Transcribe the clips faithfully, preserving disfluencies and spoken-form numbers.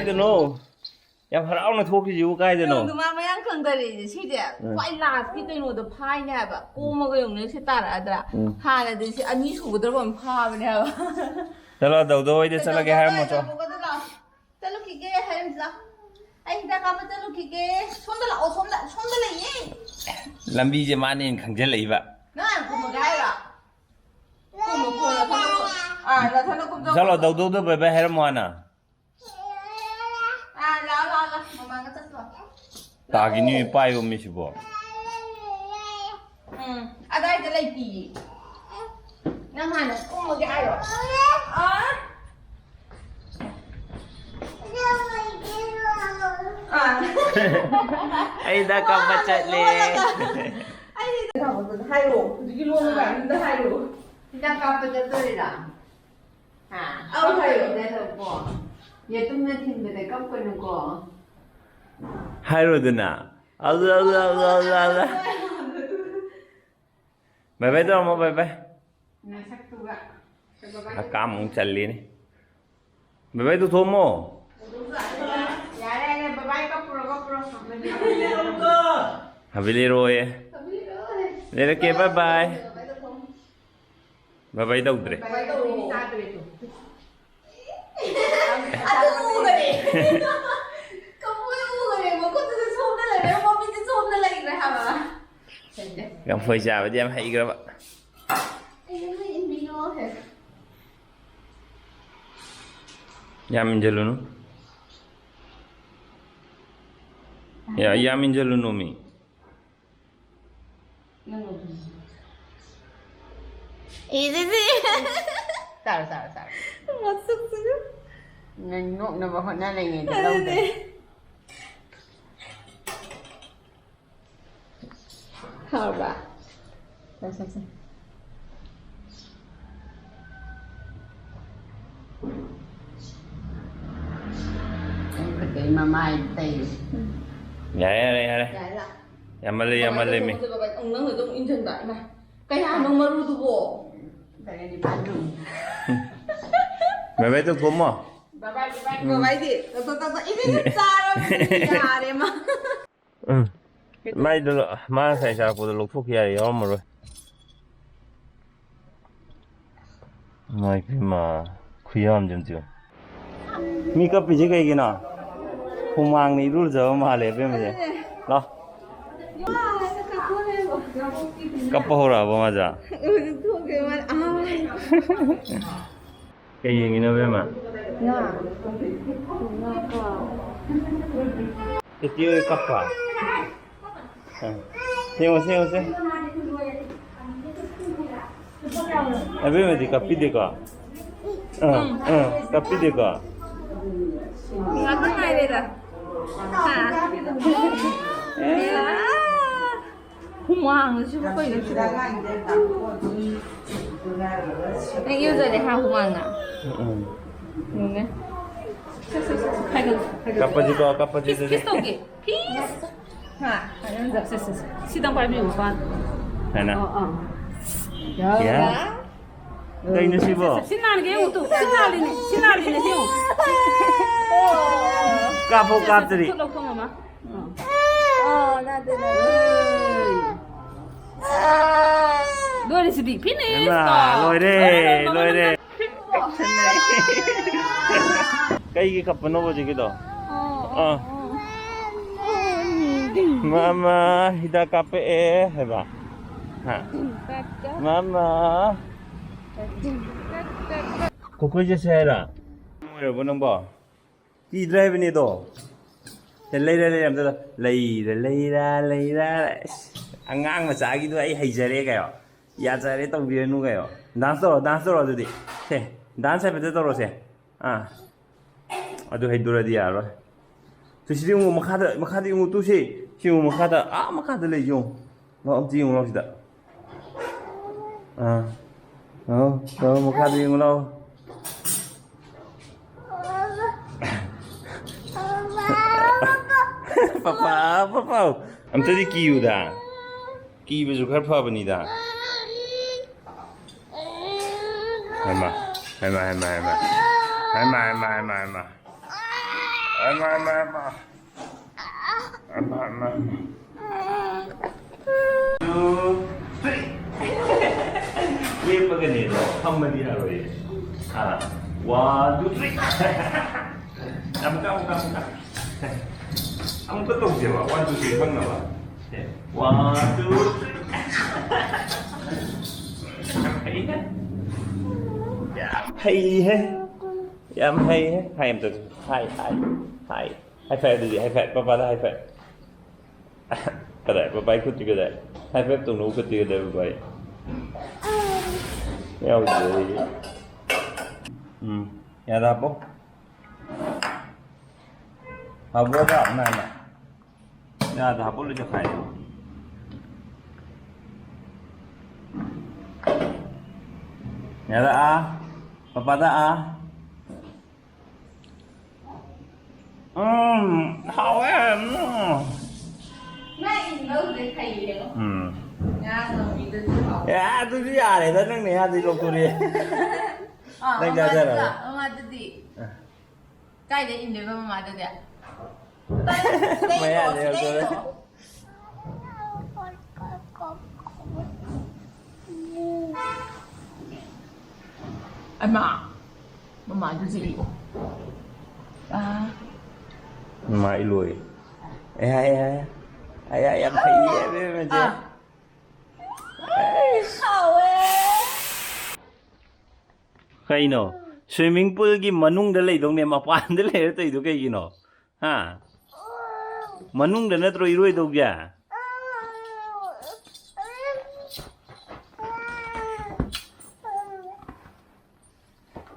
ꯀꯩꯅꯣ? ꯌꯥꯝ ꯍꯔꯥꯎꯅ ꯊꯣꯛꯈꯤꯁꯤꯕꯨ ꯀꯥꯏꯗꯅꯣ? ꯀꯩꯅꯣꯗꯣ ꯃꯥ ꯃꯌꯥꯡ ꯀꯪꯗꯔꯛꯏꯁꯦ ꯁꯤꯁꯦ꯫ ꯎꯝ꯫ ꯈ꯭ꯋꯥꯏ ꯂꯥꯁꯀꯤ ꯀꯩꯅꯣꯗꯣ ꯐꯥꯏꯅꯦ ꯍꯥꯏꯕ꯫ ꯀꯣꯝꯃꯒ ꯌꯦꯡꯉꯨꯅꯦ ꯁꯤ ꯇꯥꯔꯛꯑꯗ꯭ꯔꯥ? ꯎꯝ꯫ ꯍꯥꯟꯅꯗꯤ ꯁꯤ ꯑꯅꯤ ꯁꯨꯒꯗ꯭ꯔꯕ ꯑꯃ ꯐꯥꯕꯅꯦ ꯍꯥꯏꯕ꯫ ꯆꯠꯂꯣ, ꯗꯧꯗꯧ ꯍꯣꯏꯗ ꯆꯠꯂꯒꯦ ꯍꯥꯏꯔꯝꯃꯣ ꯆꯣ꯫ ꯆꯠꯂꯨꯈꯤꯒꯦ ꯍꯥꯏꯔꯝꯁꯤ ꯂꯥꯎ꯫ ꯑꯩ ꯍꯤꯗꯥꯛ ꯀꯥꯞꯄ ꯆꯠꯂꯨꯈꯤꯒꯦ꯫ ꯁꯣꯝꯗ ꯂꯥꯛꯑꯣ, ꯁꯣꯝꯗ, ꯁꯣꯝꯗ ꯂꯩꯌꯦ꯫ ꯂꯝꯕꯤꯁꯦ ꯃꯥꯅ ꯍꯦꯟꯅ ꯈꯪꯖꯤꯜꯂꯛꯏꯕ꯫ ꯅꯪ ꯍꯥꯟꯅ ꯀꯨꯝꯃꯒꯦ ꯍꯥꯏꯔꯣ? ꯀꯨꯝꯃꯣ, ꯀꯨꯝꯃꯣ, ꯅꯊꯟꯗ ꯀꯨꯝꯃꯣ꯫ ꯑꯥ, ꯅꯊꯟꯗ ꯀꯨꯝꯊꯧ꯫ ꯆꯠꯂꯣ, ꯗꯧꯗꯧꯗꯣ ꯕꯥꯏ ꯕꯥꯏ ꯍꯥꯏꯔꯝꯃꯣ ꯍꯥꯟꯅ꯫ ꯑꯥ, ꯂꯥꯛꯑꯣ, ꯂꯥꯛꯑꯣ, ꯂꯥꯛꯑꯣ꯫ ꯃꯃꯥꯒ ꯆꯠꯈ꯭ꯔꯣ꯫ ꯇꯥꯈꯤꯅꯤ ꯄꯥꯏꯕ ꯃꯤꯁꯤꯕꯣ꯫ ꯎꯝ, ꯑꯗꯥꯏꯗ ꯂꯩꯇꯤꯌꯦ꯫ ꯅꯪ ꯍꯥꯟꯅ ꯀꯨꯝꯃꯒꯦ ꯍꯥꯏꯔꯣ? ꯑꯥ? ꯑꯥ꯫ ꯑꯩ ꯍꯤꯗꯥꯛ ꯀꯥꯞꯄ ꯆꯠꯂꯦ꯫ ꯑꯩ ꯍꯥꯏꯔꯣ, ꯍꯧꯖꯤꯛꯀꯤ ꯂꯣꯟꯗꯣ ꯀꯥꯏꯅ ꯍꯥꯏꯔꯣ꯫ ꯍꯤꯗꯥꯛ ꯀꯥꯞꯄ ꯆꯠꯇꯣꯔꯤꯔꯥ? ꯍꯥ? ꯑꯧ, ꯍꯥꯏꯌꯣ꯫ ꯀꯞꯇꯣꯔꯤꯔꯥ ꯅꯪꯕꯣ? ꯌꯦꯇꯨꯝꯅ ꯊꯤꯟꯕꯗ ꯀꯞꯀꯅꯨꯀꯣ꯫ ꯍꯥꯏꯔꯣꯗꯅ꯫ ꯑꯜ, ꯑꯜ, ꯑꯜ, ꯑꯜ, ꯑꯜ, ꯑꯜ꯫ ꯕꯥꯏ ꯕꯥꯏ ꯇꯧꯔꯝꯃꯣ, ꯕꯥꯏ ꯕꯥꯏ꯫ ꯅꯁꯛꯇꯨꯒ꯫ ꯍꯛꯀꯥꯝ ꯑꯃꯨꯛ ꯆꯜꯂꯤꯅꯦ꯫ ꯕꯥꯏ ꯕꯥꯏ ꯇꯧꯊꯣꯛꯑꯝꯃꯣ꯫ ꯌꯥꯔꯦ, ꯌꯥꯔꯦ, ꯕꯥꯏ ꯕꯥꯏ ꯀꯞꯄꯨꯔꯣ, ꯀꯞꯄꯨꯔꯣ꯫ ꯍꯥꯕꯤ ꯂꯩꯔꯣꯏꯌꯦ꯫ ꯍꯥꯕꯤ ꯂꯩꯔꯣꯏ꯫ ꯂꯩꯔꯛꯀꯦ, ꯕꯥꯏ ꯕꯥꯏ꯫ ꯕꯥꯏ ꯕꯥꯏ ꯇꯧꯊꯣꯛꯑꯝꯃꯣ꯫ ꯕꯥꯏ ꯕꯥꯏ ꯇꯧꯗ꯭ꯔꯦ꯫ ꯕꯥꯏ ꯕꯥꯏ ꯇꯧꯗ꯭ꯔꯦ꯫ ꯑꯗꯨ ꯎꯒꯔꯦ꯫ ꯀꯃꯣꯏ ꯎꯒꯔꯦ꯫ ꯃꯈꯨꯠꯇꯨꯁꯨ ꯁꯣꯝꯗ ꯂꯩꯔꯦ, ꯃꯃꯤꯠꯁꯨ ꯁꯣꯝꯗ ꯂꯩꯈ꯭ꯔꯦ ꯍꯥꯏꯕ꯫ ꯂꯐꯣꯏ ꯆꯥꯕꯗꯤ ꯌꯥꯝ ꯍꯩꯈ꯭ꯔꯕ꯫ ꯑꯩ ꯑꯃ ꯏꯟꯕꯤꯌꯣ ꯍꯦꯛ꯫ ꯌꯥꯝ ꯏꯟꯁꯤꯜꯂꯨꯅꯨ꯫ ꯌꯥ-, ꯌꯥꯝ ꯏꯟꯁꯤꯜꯂꯨꯅꯨ ꯃꯤ꯫ ꯅꯪ ꯅꯣꯛꯄꯁꯤ꯫ ꯏꯁꯤꯁꯤ꯫ ꯆꯥꯔꯣ, ꯆꯥꯔꯣ, ꯆꯥꯔꯣ꯫ ꯃꯁꯛꯁꯤꯒ꯫ ꯅꯪ ꯅꯣꯛꯅꯕ ꯍꯣꯠꯅꯔꯤꯉꯩꯗ ꯑꯗꯨꯅꯦ꯫ ꯂꯧꯗ꯭ꯔꯦ꯫ ꯍꯥꯎꯔꯕ? ꯆꯥ, ꯆꯥ, ꯆꯥ꯫ ꯑꯩ ꯈꯨꯠꯇꯩ ꯃꯃꯥꯏ ꯇꯩꯔꯦ꯫ ꯌꯥꯔꯦ, ꯌꯥꯔꯦ, ꯌꯥꯔꯦ꯫ ꯌꯥꯔꯦ ꯂꯥ? ꯌꯥꯝꯃꯜꯂꯦ, ꯌꯥꯝꯃꯜꯂꯦ, ꯃꯤ꯫ ꯀꯃꯥꯏꯅ ꯇꯧꯕꯅꯣ ꯈꯪꯗꯦ, ꯕꯕꯥ? ꯑꯃꯨꯛ ꯅꯪꯅ ꯑꯗꯨꯝ ꯏꯟꯖꯟꯕ꯫ ꯏꯃꯥ, ꯀꯌꯥꯅꯣ ꯃꯔꯨꯗꯨꯕꯣ? ꯇꯔꯦꯠ ꯅꯤꯄꯥꯜ ꯊꯣꯡꯉꯦ꯫ ꯕꯥꯏ ꯕꯥꯏ ꯇꯧꯊꯣꯛꯑꯝꯃꯣ꯫ ꯕꯕꯥꯏꯗꯤ ꯇꯣ, ꯇꯣ, ꯇꯣ, ꯏꯆꯦ ꯆꯥꯔꯕꯅꯤ, ꯌꯥꯔꯦ ꯃꯥ꯫ ꯎꯝ꯫ ꯃꯥꯏꯗꯣ ꯂ-, ꯃꯥ ꯉꯁꯥꯏ ꯆꯥꯔꯛꯄꯗꯣ ꯂꯧꯊꯣꯛꯈꯤ ꯌꯥꯔꯦ, ꯌꯥꯎꯔꯝꯃꯔꯣꯏ꯫ ꯃꯥꯏ ꯄꯦꯝꯃ, ꯈꯨꯌꯥꯝꯁꯦ ꯑꯝꯇ ꯌꯦꯡꯉꯨ꯫ ꯃꯤ ꯀꯞꯄꯤꯁꯦ ꯀꯩꯒꯤꯅꯣ? ꯍꯨꯃꯥꯡꯅ ꯏꯔꯨꯖꯕ ꯃꯥꯜꯂꯦ ꯑꯕꯦꯝꯃꯁꯦ꯫ ꯂꯥꯎ꯫ ꯀꯞꯄ ꯍꯧꯔꯛꯑꯕ ꯃꯥꯁꯦ? ꯍꯧꯖꯤꯛ ꯊꯣꯛꯈ꯭ꯔꯦ ꯃꯥꯅ꯫ ꯑꯥ꯫ ꯀꯩ ꯌꯦꯡꯉꯤꯅꯣ, ꯏꯕꯦꯝꯃ? ꯉꯥ꯫ ꯉꯥ ꯀꯣ꯫ ꯇꯦꯇꯦ ꯍꯣꯏ ꯀꯞꯄ? ꯑ꯫ ꯁꯦꯡꯉꯣ, ꯁꯦꯡꯉꯣ, ꯁꯦꯡꯉꯣ꯫ ꯑꯕꯦꯝꯃꯗꯤ ꯀꯞꯄꯤꯗꯦꯀꯣ? ꯑ, ꯑ, ꯀꯞꯄꯤꯗꯦꯀꯣ? ꯉꯥꯛꯇ ꯉꯥꯏꯔꯦꯗ꯫ ꯍꯥ? ꯍꯨꯃꯥꯡꯁꯤꯕꯨ ꯀꯩꯅꯣ ꯁꯤꯕꯨ? ꯅꯪ ꯏꯔꯨꯖꯗꯦ ꯍꯥ, ꯍꯨꯃꯥꯡꯅ? ꯎꯝ꯫ ꯌꯦꯡꯉꯨꯅꯦ꯫ ꯀꯞꯄꯁꯤꯀꯣ, ꯀꯞꯄꯁꯤ ꯀꯤꯁ, ꯑꯗꯨꯗꯤ꯫ ꯀꯤꯁ ꯇꯧꯒꯦ꯫ ꯄꯤꯁ꯫ ꯍꯥ? ꯁꯦ, ꯁꯦ, ꯁꯦ꯫ ꯁꯤꯗꯪ ꯄꯥꯏꯕꯤꯌꯨ, ꯃꯄꯥꯟ꯫ ꯍꯥꯏꯅ꯫ ꯑꯣ, ꯑꯥ꯫ ꯌꯥ꯫ ꯀꯩꯅꯣ ꯁꯤꯕꯣ? ꯁꯤ ꯅꯥꯟꯒꯦ ꯌꯦꯡꯉꯨ ꯇꯨ꯫ ꯁꯤ ꯅꯥꯜꯂꯤꯅꯦ꯫ ꯁꯤ ꯅꯥꯜꯂꯤꯅꯦ, ꯁꯤ ꯌꯦꯡꯉꯨ꯫ ꯀꯥꯞꯐꯧ ꯁꯦ, ꯁꯦ, ꯁꯦ, ꯀꯥꯞꯇ꯭ꯔꯤ꯫ ꯈꯨꯠ ꯂꯧꯊꯣꯛ ꯃꯃꯥ꯫ ꯑꯥ꯫ ꯂꯣꯏꯔꯦ ꯁꯤꯗꯤ꯫ ꯐꯤꯅꯤꯁ꯫ ꯏꯃꯥ, ꯂꯣꯏꯔꯦ, ꯂꯣꯏꯔꯦ, ꯂꯣꯏꯔꯦ꯫ ꯂꯣꯏꯔꯦ꯫ ꯀꯩꯒꯤ ꯀꯞꯄꯅꯣꯕ ꯍꯧꯖꯤꯛꯀꯤꯗꯣ? ꯑꯣ, ꯑꯣ, ꯑꯥ꯫ ꯑꯣ꯫ ꯃꯃꯥ, ꯍꯤꯗꯥꯛ ꯀꯥꯞꯄꯛꯑꯦ ꯍꯥꯏꯕ꯫ ꯍꯥ? ꯃꯃꯥ꯫ ꯀꯣꯀꯣꯏ ꯆꯠꯁꯦ ꯍꯥꯏꯔꯣ? ꯑꯣꯏꯔꯕꯣ ꯅꯪꯕꯣ? ꯀꯤꯗ꯭ꯔꯦ ꯍꯥꯏꯕꯅꯤꯗꯣ꯫ ꯁꯦ, ꯂꯩꯔꯦ, ꯂꯩꯔꯦ, ꯑꯝꯇ ꯂꯩꯔꯦ, ꯂꯩꯔꯦ, ꯂꯩꯔꯦ꯫ ꯑꯁ, ꯑꯉꯥꯡ ꯃꯆꯥꯒꯤꯗꯣ ꯑꯩ ꯍꯩꯖꯔꯦ ꯀꯥꯏꯌꯣ꯫ ꯌꯥꯖꯔꯦ, ꯇꯧꯕꯤꯔꯅꯨ ꯀꯥꯏꯌꯣ꯫ ꯗꯥꯟꯁ ꯇꯧꯔꯣ, ꯗꯥꯟꯁ ꯇꯧꯔꯣ ꯑꯗꯨꯗꯤ꯫ ꯁꯦ, ꯗꯥꯟꯁ ꯍꯥꯏꯐꯦꯠꯇ ꯇꯧꯔꯣꯁꯦ꯫ ꯑꯥ꯫ ꯑꯗꯨ ꯍꯩꯗꯨꯔꯗꯤ ꯌꯥꯔꯔꯣꯏ꯫ ꯇꯨ ꯁꯤꯗꯤ ꯌꯦꯡꯉꯨ, ꯃꯈꯥꯗ, ꯃꯈꯥꯗ ꯌꯦꯡꯉꯨ, ꯇꯨ ꯁꯤ꯫ ꯁꯤ ꯌꯦꯡꯉꯨ, ꯃꯈꯥꯗ, ꯑꯥ, ꯃꯈꯥꯗ ꯂꯩ ꯌꯦꯡꯉꯨ꯫ ꯂꯥꯛꯑꯣ, ꯑꯝꯇ ꯌꯦꯡꯉꯨ ꯂꯥꯛꯑꯣ ꯁꯤꯗ꯫ ꯑꯥ꯫ ꯂꯥꯛꯑꯣ, ꯂꯥꯛꯑꯣ, ꯃꯈꯥꯗ ꯌꯦꯡꯉꯨ ꯂꯥꯛꯑꯣ꯫ Papa, papa. ꯑꯝꯇꯗꯤ ꯀꯤꯌꯨꯗ꯫ ꯀꯤꯕꯁꯨ ꯈꯔ ꯐꯕꯅꯤꯗ꯫ ꯍꯩꯃꯥ, ꯍꯩꯃꯥ, ꯍꯩꯃꯥ, ꯍꯩꯃꯥ꯫ ꯍꯩꯃꯥ, ꯍꯩꯃꯥ, ꯍꯩꯃꯥ, ꯍꯩꯃꯥ꯫ ꯍꯩꯃꯥ, ꯍꯩꯃꯥ, ꯍꯩꯃꯥ꯫ ꯍꯩꯃꯥ, ꯍꯩꯃꯥ, ꯍꯩꯃꯥ꯫ Two, three. ꯂꯦꯞꯄꯒꯅꯦ ꯑꯗꯣ, ꯐꯝꯃꯗꯤ ꯌꯥꯔꯣꯏꯌꯦ꯫ ꯑꯥ, one, two, three. ꯑꯃꯨꯛꯀ, ꯑꯃꯨꯛꯀ, ꯑꯃꯨꯛꯀ꯫ ꯑꯃꯨꯛꯀ ꯇꯧꯁꯦꯕ, one, two, three ꯈꯪꯅꯕ꯫ ꯁꯦ, one, two, three. ꯌꯥꯝ ꯍꯩꯍꯦ꯫ ꯌꯥꯝ ꯍꯩꯍꯦ꯫ ꯌꯥꯝ ꯍꯩꯍꯦ꯫ ꯍꯥꯏ ꯑꯝꯇ꯫ ꯍꯥꯏ, ꯍꯥꯏ, ꯍꯥꯏ꯫ High five ꯑꯗꯨꯗꯤ, high five꯫ ꯄꯄꯥꯗ high five꯫ ꯀꯗꯥꯏ? ꯄꯄꯥꯒꯤ ꯈꯨꯠꯇꯤ ꯀꯗꯥꯏ? High five ꯇꯧꯅꯕ ꯈꯨꯠꯇꯤ ꯀꯗꯥꯏ, ꯄꯄꯥꯒꯤ? ꯌꯥꯎꯗ꯭ꯔꯦ꯫ ꯎꯝ꯫ ꯌꯥꯗ ꯍꯥꯞꯄꯣ꯫ ꯍꯥꯞꯄꯣ, ꯍꯥꯞꯄꯣ, ꯅꯥꯟꯅ꯫ ꯌꯥꯗ ꯍꯥꯞꯄꯣ, ꯂꯣꯏ ꯆꯠꯈꯥꯏꯔꯦ꯫ ꯌꯥꯔꯛꯑꯥ? ꯄꯄꯥꯗ ꯑꯥ? ꯎꯝ, ꯍꯥꯎꯋꯦ꯫ ꯎꯝ꯫ ꯅꯪ ꯏꯟꯕꯕꯨꯗꯤ ꯍꯩꯌꯦꯉꯣ꯫ ꯎꯝ꯫ ꯉꯔꯥꯡ ꯅꯨꯃꯤꯠꯇꯨꯁꯨ ꯍꯥꯎꯋꯦ꯫ ꯑꯦ, ꯑꯗꯨꯗꯤ ꯌꯥꯔꯦꯗ, ꯅꯪꯅ ꯌꯥꯗꯦ ꯂꯧꯊꯣꯔꯛꯑꯦ꯫ ꯑꯥ, ꯅꯪ ꯃꯃꯥꯗꯨꯗ, ꯆꯥꯖꯔꯣ꯫ ꯃꯃꯥꯗꯨꯗꯤ꯫ ꯑ꯫ ꯀꯥꯏꯗ ꯏꯟꯗꯣꯏꯕ ꯃꯃꯥꯗꯨꯗꯤ? ꯃꯌꯥꯗ ꯌꯧꯗꯣꯔꯦ꯫ ꯑꯩꯃꯥ, ꯃꯃꯥꯗꯨ ꯆꯤꯛꯏꯕꯣ? ꯑꯥ꯫ ꯃꯃꯥ ꯏꯂꯣꯏ꯫ ꯑꯦ, ꯑꯦ, ꯑꯦ꯫ ꯑꯦ, ꯑꯦ, ꯌꯥꯝ ꯍꯩꯌꯦ, ꯑꯕꯦꯝꯃꯁꯦ꯫ ꯑꯥ꯫ ꯍꯥꯎꯋꯦ꯫ ꯀꯩꯅꯣ? Swimming poolꯒꯤ ꯃꯅꯨꯡꯗ ꯂꯩꯗꯧꯅꯦ, ꯃꯄꯥꯟꯗ ꯂꯩꯔ ꯇꯧꯏꯗꯣ ꯀꯩꯒꯤꯅꯣ? ꯍꯥ? ꯃꯅꯨꯡꯗ ꯅꯠꯇ꯭ꯔꯣ ꯏꯔꯣꯏꯗꯧꯒꯦ?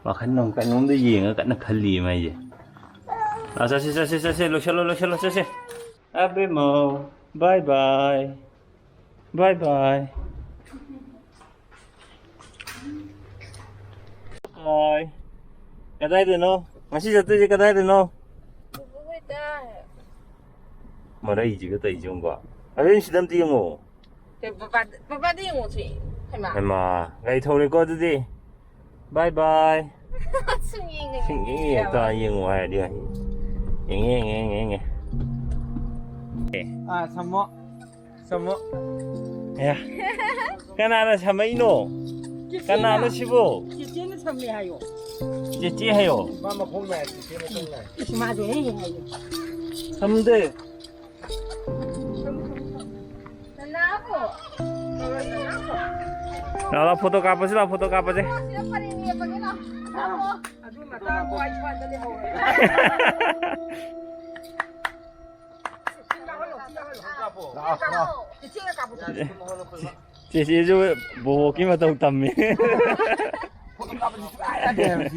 ꯋꯥꯈꯜ ꯑꯃ ꯀꯩꯅꯣꯝꯗ ꯌꯦꯡꯉ ꯀꯟꯅ ꯈꯜꯂꯤ ꯃꯥꯏꯁꯦ꯫ ꯑꯥ, ꯆꯠꯁꯤ, ꯆꯠꯁꯤ, ꯆꯠꯁꯤ, ꯂꯣꯏꯁꯜꯂꯣ, ꯂꯣꯏꯁꯜꯂꯣ, ꯆꯠꯁꯤ꯫ ꯑꯕꯦꯝꯃꯧ, bye bye꯫ Bye bye꯫ Bye꯫ ꯀꯗꯥꯏꯗꯅꯣ? ꯉꯁꯤ ꯆꯠꯇꯣꯏꯁꯦ ꯀꯗꯥꯏꯗꯅꯣ? ꯕꯨꯕꯣꯛ ꯍꯣꯏꯗ꯫ ꯃꯔꯩꯁꯤꯒ ꯇꯧꯔꯤꯁꯦ ꯌꯦꯡꯉꯨꯀꯣ꯫ ꯑꯕꯦꯝ, ꯁꯤꯗ ꯑꯝꯇ ꯌꯦꯡꯉꯣ꯫ ꯀꯩ, ꯄꯄꯥꯗ, ꯄꯄꯥꯗ ꯌꯦꯡꯉꯣ ꯁꯤ꯫ ꯍꯩꯃꯥ꯫ ꯍꯩꯃꯥ, ꯒꯥꯔꯤ ꯊꯧꯔꯦꯀꯣ ꯑꯗꯨꯗꯤ꯫ Bye bye꯫ ꯁꯨꯝ ꯌꯦꯡꯅꯤꯡꯉꯦ꯫ ꯁꯨꯝ ꯌꯦꯡ ꯌꯦꯡ ꯇꯧꯔ ꯌꯦꯡꯉꯣ ꯍꯥꯏꯔꯗꯤ ꯌꯦꯡꯉꯦ, ꯌꯦꯡꯉꯦ, ꯌꯦꯡꯉꯦ, ꯌꯦꯡꯉꯦ꯫ ꯑꯥ, ꯁꯝꯃꯣ꯫ ꯁꯝꯃꯣ꯫ ꯑꯦ꯫ ꯀꯅꯥꯅ ꯁꯝꯃꯛꯏꯅꯣ? ꯆꯦꯆꯦꯅ꯫ ꯀꯅꯥꯅꯣ ꯁꯤꯕꯣ? ꯆꯦꯆꯦꯅ ꯁꯝꯃꯦ ꯍꯥꯏꯌꯣ꯫ ꯆꯦꯆꯦ ꯍꯥꯏꯌꯣ꯫ ꯃꯥ ꯃꯈꯣꯡ ꯅꯥꯏ, ꯆꯦꯆꯦ ꯃꯈꯣꯡ ꯅꯥꯏ꯫ ꯏꯁ, ꯃꯥꯁꯨ ꯍꯦꯛ ꯍꯦꯛ ꯍꯥꯏꯌꯦ꯫ ꯁꯝꯗꯦ꯫ ꯅꯅꯥꯎ꯫ ꯂꯥꯎ, ꯂꯥꯎ, ꯐꯣꯇꯣ ꯀꯥꯞꯄꯁꯤ ꯂꯥꯎ, ꯐꯣꯇꯣ ꯀꯥꯞꯄꯁꯦ꯫ ꯁꯤꯗ ꯄꯔꯦꯡ ꯂꯦꯞꯄꯒꯦ ꯂꯥꯎ꯫ ꯑꯗꯨ ꯃꯇꯥꯡ ꯋꯥꯏ ꯁ꯭ꯋꯥꯏꯗ ꯂꯩꯍꯧꯔꯦ꯫ ꯂꯥꯛꯑꯣ, ꯂꯥꯛꯑꯣ꯫ ꯆꯦꯆꯦꯒ ꯀꯥꯞꯄꯨ꯫ ꯆꯦꯆꯦꯁꯨ ꯕꯣꯕꯣꯛꯀꯤ ꯃꯇꯧ ꯇꯝꯃꯤ꯫ ꯐꯣꯇꯣ ꯀꯥꯞꯄꯁꯤ ꯁꯨꯡꯌꯥ ꯌꯥꯗꯦ ꯍꯥꯏꯕ ꯁꯤꯁꯨ꯫